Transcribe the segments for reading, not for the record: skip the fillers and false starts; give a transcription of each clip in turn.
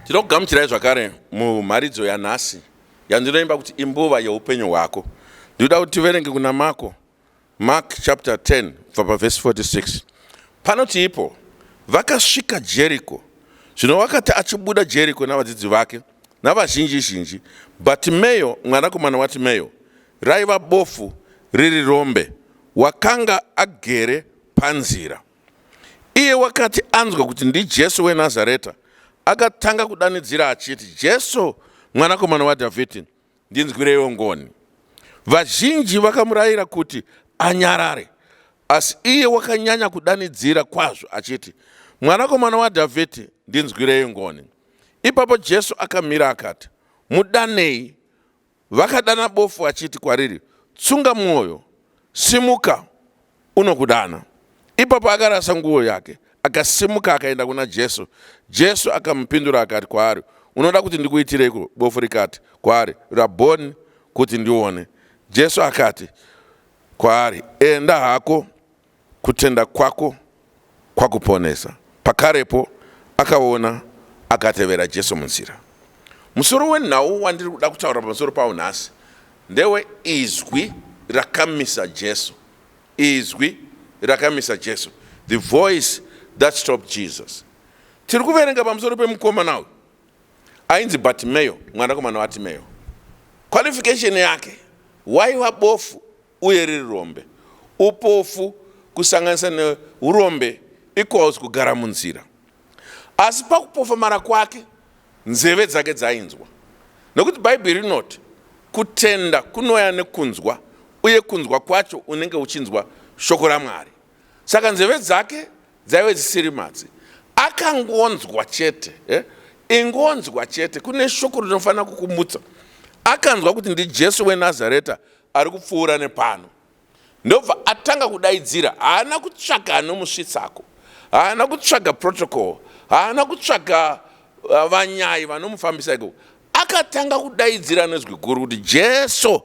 Tinokugamuchirai zvakare mumharidzo yanhasi yandinoimba kuti imbuva yeupenyu hwako. Ndinoda kuti tiverenge kuna Mako, Mark chapter 10 kubva pavhesi 46. Panoti ipo vakasvika Jeriko. Zvino wakati achibuda Jeriko navadzidzi vake navazhinji zhinji, Bhatimeyo mwanakomana waTimeyo raiva bofu riri rombe, wakanga agere panzira. Iye wakati anzwa kuti ndiJesu weNazareta, akatanga kudanidzira achiti, Jesu, mwanakomana waDhavhidhi, ndinzwireiwo ngoni. Vazhinji vakamurayira kuti anyarare, asi iye wakanyanya kudanidzira kwazvo achiti, Mwanakomana waDhavhidhi, ndinzwirei ngoni. Ipapo Jesu akamira akati, Mudanei. Vakadana bofu vachiti kwariri, Tsunga mwoyo, simuka, unokudana. Ipapo akarasa nguo yake, akasimuka akaenda kuna Jesu. Jesu akamupindura akati kwaari, Unoda kuti ndikuitireiko? Bofu rikati kwaari, Rabhoni, kuti ndione. Jesu akati kwaari, Enda hako, kutenda kwako kwakuponesa. Pakarepo akaona akatevera Jesu munzira. Musoro wenhau wandiri kuda kutaura pamusoro pawo nhasi ndewe izwi rakamisa Jesu. Izwi rakamisa Jesu. The voice that stopped Jesus. Tiri kuverenga pamusoro pemukomana uyu ainzi Bartimeyo, mwanakomana waTimeyo. Qualification yake waiva bofu uye riri rombe. Upofu kusanganisa neurombe equals kugara munzira. Asi pakupofomara kwake nzeve dzake dzainzwa. Nekuti Bhaibheri rinoti kutenda kunouya nekunzwa uye kunzwa kwacho unenge uchinzwa shoko raMwari. Saka nzeve dzake dzaive dzisiri matsi. Akangonzwa chete eh? Ingonzwa chete, kune shoko rinofanira kukumutsa. Akanzwa kuti ndiJesu weNazareta ari kupfuura nepano, ndobva atanga kudaidzira. Haana kutsvaga anomusvitsako, haana kutsvaga protocol, haana kutsvaga vanyai vanomufambisa ikoko. Akatanga kudaidzira nezwi guru kuti, Jesu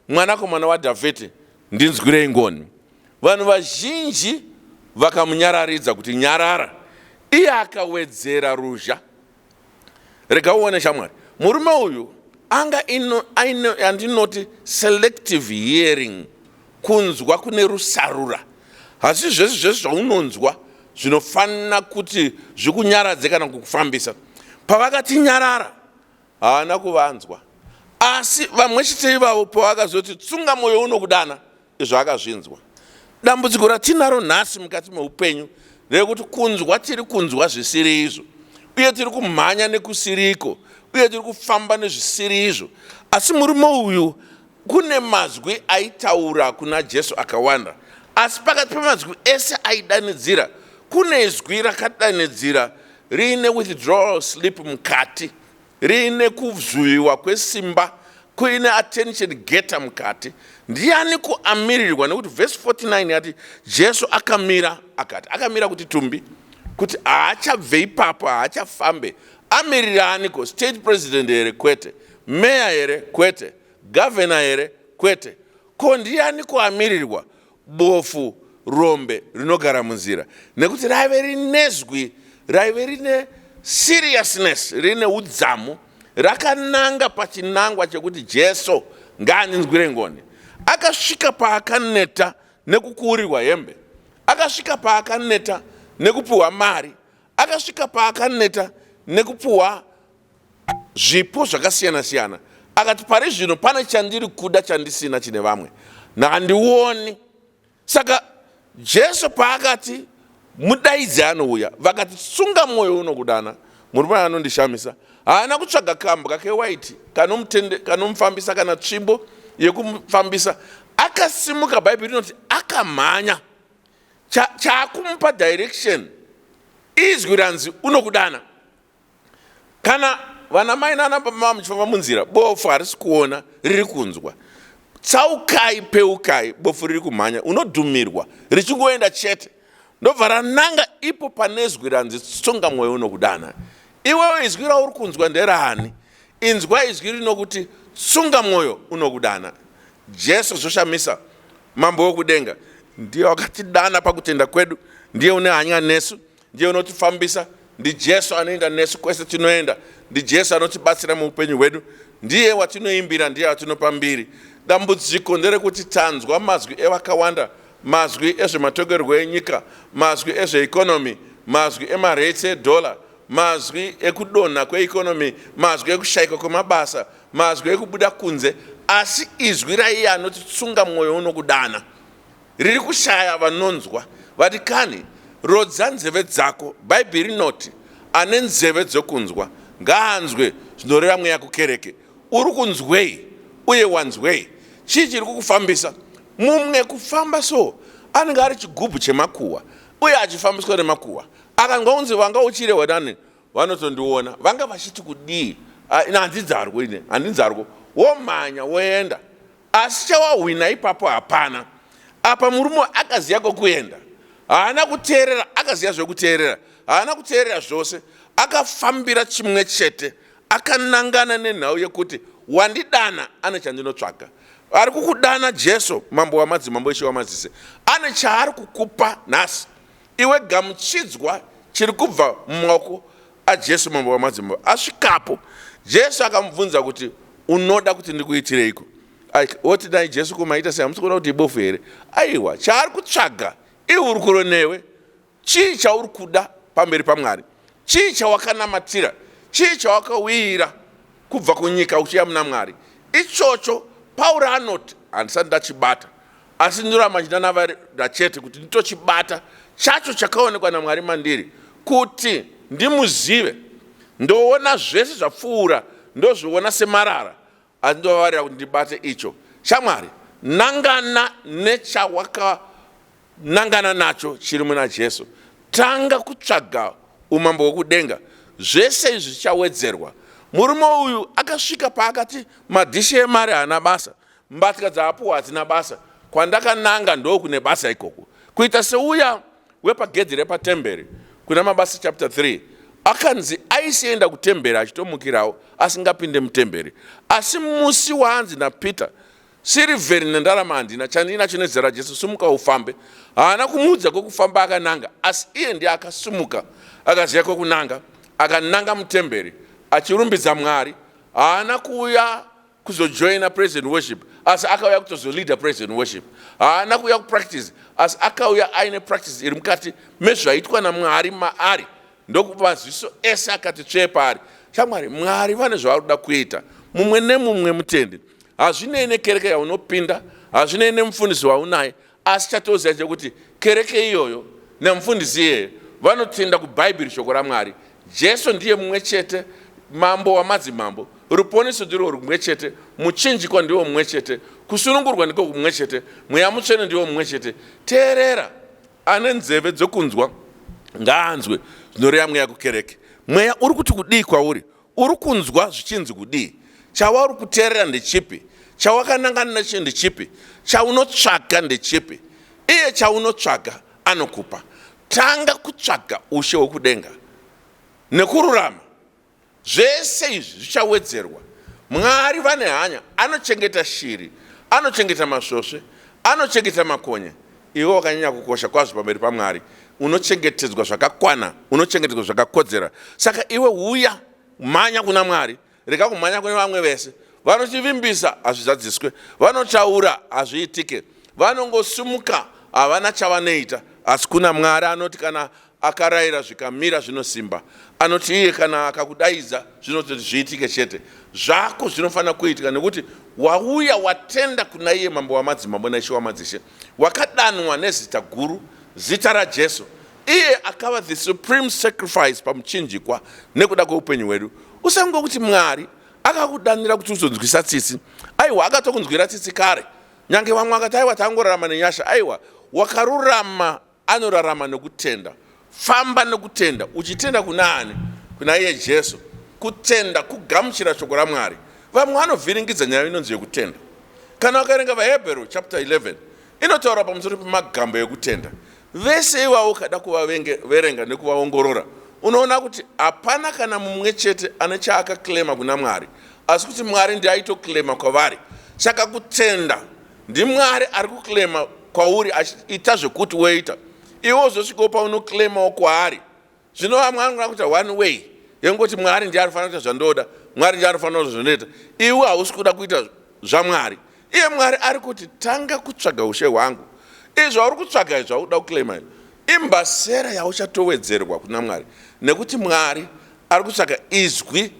mwanakomana waDhavhidhi, ndinzwirei ngoni. Vanhu vazhinji vakamunyararidza kuti nyarara, iye akawedzera ruzha. Rega uone shamwari, murume uyu anga aine yandinoti selective hearing, kunzwa kune rusarura. Hasi zvese zvese zvaunonzwa zvinofanira kuti zvikunyaradze kana kukufambisa. Pavakati nyarara, haana kuvanzwa. Asi vamwe chete ivavo pavakazoti tsunga mwoyo unokudana, izvo akazvinzwa. Dambudziko ratinaro nhasi mukati meupenyu nderekuti kunzwa tiri kunzwa zvisiri izvo, uye tiri kumhanya nekusiriko, uye tiri kufamba nezvisiri izvo. Asi murume uyu kune mazwi aitaura kuna Jesu akawanda, asi pakati pemazwi ese aidanidzira kune zwi rakadanidzira riine withdrawal sleep mukati, riine kuzuviwa kwesimba, kuine attention getter mukati. Ndiani kuamirirwa? Nekuti vhesi 49 yati Jesu akamira akati, akamira kuti tumbi, kuti haachabve ipapo, haachafambe. Amirira aniko? State president here? Kwete. Mayor here? Kwete. Governor here? Kwete. Ko ndiani kuamirirwa? Bofu rombe rinogara munzira, nekuti raive rinezwi raive rine seriousness, rine udzamu, rakananga pachinangwa chekuti Jesu ngaandinzwire ngoni. Akasvika paakaneta nekukuurirwa hembe, akasvika paakaneta nekupiwa mari, akasvika paakaneta nekupiwa zvipo zvakasiyana siyana. Akati pari zvino pane chandiri kuda chandisina chine vamwe, handioni. Saka Jesu paakati mudaidze anouya, vakati tsunga mwoyo unokudana. Murume anondishamisa, haana kutsvaga kambwa kewaiti kanomufambisa kana tsvimbo yekumufambisa. Akasimuka, Bhaibheri rinoti akamhanya. Chaakumupa direction izwi ranzi unokudana. Kana vana mai nana baba muchifamba munzira, bofu harisi kuona, riri kunzwa. Tsaukai, peukai, bofu riri kumhanya, unodhumirwa richingoenda chete, ndobva rananga ipo pane zwi ranzi tsunga mwoyo unokudana. Iwewe izwi rauri kunzwa nderaani? Inzwa izwi rinokuti tsunga mwoyo unokudana. Jesu zvoshamisa, mambo wekudenga, ndiye wakatidana pakutenda kwedu, ndiye une hanya nesu, ndiye unotifambisa. NdiJesu anoenda nesu kwese tinoenda. NdiJesu anotibatsira muupenyu hwedu. Ndiye watinoimbira, ndiye watinopa mbiri. Dambudziko nderekuti tanzwa mazwi evakawanda, mazwi ezvematongerwo enyika, mazwi ezveeconomy, mazwi emarates edollar, mazwi ekudonha kweeconomy, mazwi ekushayikwa kwemabasa, mazwi ekubuda kunze, asi izwi raiye anoti tsunga mwoyo unokudana riri kushaya vanonzwa. Vadikani, rodza nzeve dzako. Bhaibheri rinoti ane nzeve dzekunzwa ngaanzwe zvinoreva mweya kukereke. Uri kunzwei uye wanzwei? Chii chiri kukufambisa? Mumwe kufamba so anenge ari chigubhu chemakuhwa uye achifambiswa nemakuhwa. Akanzwa kunzi wanga uchirehwa nani vanotondiona vanga vachiti kudii? Ah, ini handidzarwo, ini handinzarwo. Womhanya woenda, asi chawahwina ipapo hapana. Apa murume akaziva kwekuenda, haana kuteerera. Akaziva zvekuteerera, haana kuteerera zvose. Akafambira chimwe chete, akanangana nenhau yekuti wandidana ane chandinotsvaga. Ari kukudana Jesu, mambo wamadzimambo, ishe wamadzise, ane chaari kukupa nhasi. Iwe gamuchidzwa chiri kubva mumaoko aJesu, mambo wamadzimambo. Asvikapo, Jesu akamubvunza kuti unoda kuti ndikuitireiko? Woti dai Jesu kumaita sei, hamusi kuona kuti ibofu here? Aiwa, chaari kutsvaga ihurukuro newe. Chii chauri kuda pamberi paMwari? Chii chawakanamatira? Chii chawakawira kubva kunyika uchiya muna Mwari? Ichocho Pauro anoti handisati ndachibata, asi ndinoramba ndichinanavarira chete kuti nditochibata chacho chakaonekwa naMwari mandiri, kuti ndimuzive. Ndoona zvese zvapfuura, ndozviona semarara, asi ndovavarira kuti ndibate icho. Shamwari, nangana nechawakanangana nacho chiri muna Jesu. Tanga kutsvaga umambo hwekudenga, zvese izvi zvichawedzerwa. Murume uyu akasvika paakati madhishi emari haana basa, mbatya dzaapuwa hadzina basa, kwandakananga ndokune basa ikoko. Kuita seuya wepagedhi repatemberi kuna Mabasa chapter 3, akanzi aisienda kutemberi achitomukirawo asingapinde mutemberi, asi musi waanzi naPeter, sirivheri nendarama handina, chandinacho nezita raJesu, sumuka ufambe. Haana kumuudza kwekufamba akananga, asi iye ndiye akasumuka akaziva kwekunanga, akananga mutemberi achirumbidza Mwari. Haana kuuya kuzojoina praise and worship, asi akauya kutozoleader praise and worship. Haana kuuya kupractice, asi akauya aine practice iri mukati mezvaitwa naMwari maari, ndokupa ziso ese akati tsvee paari. Shamwari, Mwari vane zvavari kuda kuita mumwe nemumwe mutendi. Hazvinei nekereke yaunopinda, hazvinei nemufundisi waunaye, asi chatoziva chekuti kereke iyoyo nemufundisi iyeye vanotenda kuBhaibheri, shoko raMwari. Jesu ndiye mumwe chete, mambo wamadzimambo. Ruponeso ndirwo rumwe chete, muchinjikwa ndiwo mumwe chete, kusunungurwa ndiko kumwe chete, mweya mutsvene ndiwo mumwe chete. Teerera, ane nzeve dzekunzwa ngaanzwe zvinoreva mweya kukereke. Mweya uri kuti kudii kwauri? Uri kunzwa zvichinzi kudii? Chawauri kuteerera ndechipi? Chawakanangana nacho ndechipi? Chaunotsvaga ndechipi? Iye chaunotsvaga anokupa. Tanga kutsvaga ushe hwekudenga nekururama, zvese izvi zvichawedzerwa. Mwari vane hanya, anochengeta shiri, anochengeta masvosve, anochengeta makonye. Iwe wakanyanya kukosha kwazvo pamberi paMwari, unochengetedzwa zvakakwana, unochengetedzwa zvakakodzera. Saka iwe uya, mhanya kuna Mwari, rega kumhanya kune vamwe vese. Vanotivimbisa hazvizadziswe, vanotaura hazviitike, vanongosimuka havana chavanoita. Asi kuna Mwari anoti kana akarayira zvikamira zvinosimba, anoti iye kana akakudaidza zvinototi zviitike chete. Zvako zvinofanira kuitika nekuti wauya watenda kuna iye mambo wamadzimambo naishe wamadzishe, wakadanwa nezita guru, zita raJesu, iye akava the supreme sacrifice pamuchinjikwa nekuda kweupenyu hwedu. Usangokuti Mwari akakudanira kuti uzonzwisa tsitsi. Aiwa, akatokunzwira tsitsi kare. Nyange vamwe vakati aiwa tangorarama nenyasha. Aiwa, wakarurama anorarama nekutenda. Famba nekutenda, uchitenda kuna ani? Kuna iye Jesu. Kutenda kugamuchira shoko raMwari. Vamwe vanovhiringidza nyaya inonzi yekutenda. Kana ukaverenga vaHebheru chapter 11 inotaura pamusoro pemagamba ekutenda. Vese ivavo ukada kuvaverenga nekuvaongorora, unoona kuti hapana kana mumwe chete ane chaakaklema kuna Mwari, asi kuti Mwari ndiye aitoklema kwavari. Saka kutenda ndiMwari ari kuklema kwauri achiita zvekuti woita, iwe wozosvikawo paunoklemawo kwaari. Zvino vamwe vanoda kuita one way yekungoti Mwari ndiye anofanira kuita zvandoda, Mwari ndiye anofanira kuita zvandinoita. Iwe hausi kuda kuita zvaMwari. Iye Mwari ari kuti tanga kutsvaga ushe hwangu. Izvi zvauri kutsvaga izvi zvauri kuda kuclaima izvi imbasera yauchatowedzerwa kuna Mwari nekuti Mwari ari kutsvaga izwi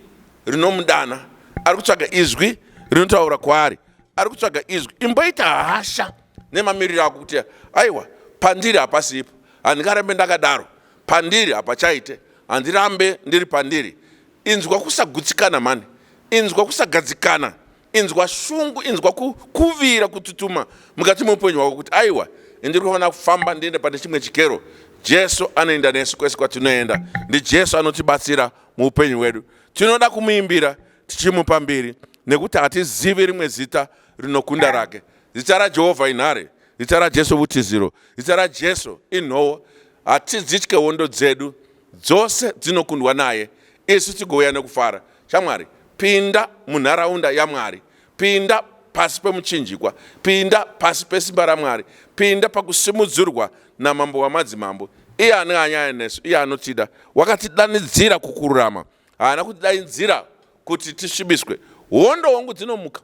rinomudana, ari kutsvaga izwi rinotaura kwaari, ari kutsvaga izwi. Imboita hasha nemamiriro ako kuti aiwa pandiri hapasipo, handingarambe ndakadaro, pandiri hapachaite, handirambe ndiri pandiri. Inzwa kusagutsikana mhani, inzwa kusagadzikana, inzwa shungu, inzwa kuvira, kututuma mukati meupenyu hwako kuti aiwa ndiri kufanira kufamba ndiende pane chimwe chikero. Jesu anoenda nesu kwese kwatinoenda, ndiJesu anotibatsira muupenyu hwedu. Tinoda kumuimbira tichimupa mbiri nekuti hatizivi rimwe zita rinokunda rake. Zita raJehovha inhare, zita raJesu vutiziro, zita raJesu inhowo. Hatidzitye hondo dzedu dzose dzinokundwa naye, isu tigouya nekufara. Shamwari, pinda munharaunda yaMwari, pinda pasi pemuchinjikwa, pinda pasi pesimba raMwari, pinda pakusimudzirwa namambo wamadzimambo. Iye ane hanya nesu, iye anotida, wakatidanidzira kukururama, haana kutidaidzira kuti tisvibiswe. Hondo hongu dzinomuka,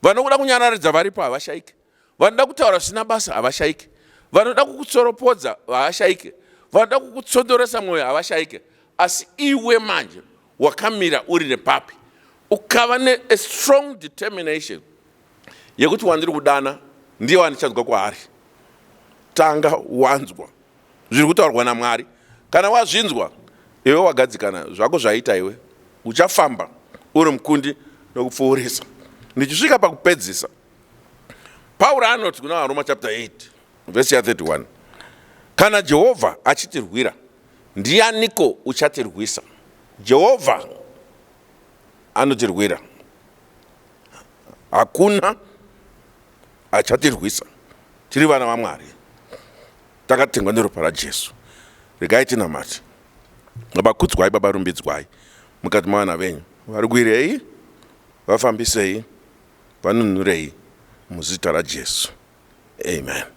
vanokuda kunyararidza varipo havashaike. Vanoda kutaura zvisina basa havashaike. Vanoda kukutsoropodza havashaike. Vanoda kukutsondoresa mwoyo havashaike. Asi iwe manje wakamira uri nepapi? Ukava ne a strong determination yekuti wandiri kudana ndiye wandichanzwa kwaari. Tanga wanzwa zviri kutaurwa naMwari. Kana wazvinzwa iwe wagadzikana zvako zvaita iwe uchafamba uri mukundi nokupfuurisa. Ndichisvika pakupedzisa Pauro anoti kuna vaRoma chapter 8 vhesi ya 31, kana Jehovha achitirwira, ndianiko uchatirwisa? Jehovha anotirwira, hakuna achatirwisa. Tiri vana vaMwari, takatengwa neropa raJesu. Regai tinamate. Baba kudzwai, Baba rumbidzwai mukati mavana venyu. Varwirei, vafambisei, Vanunurei muzita raJesu. Amen.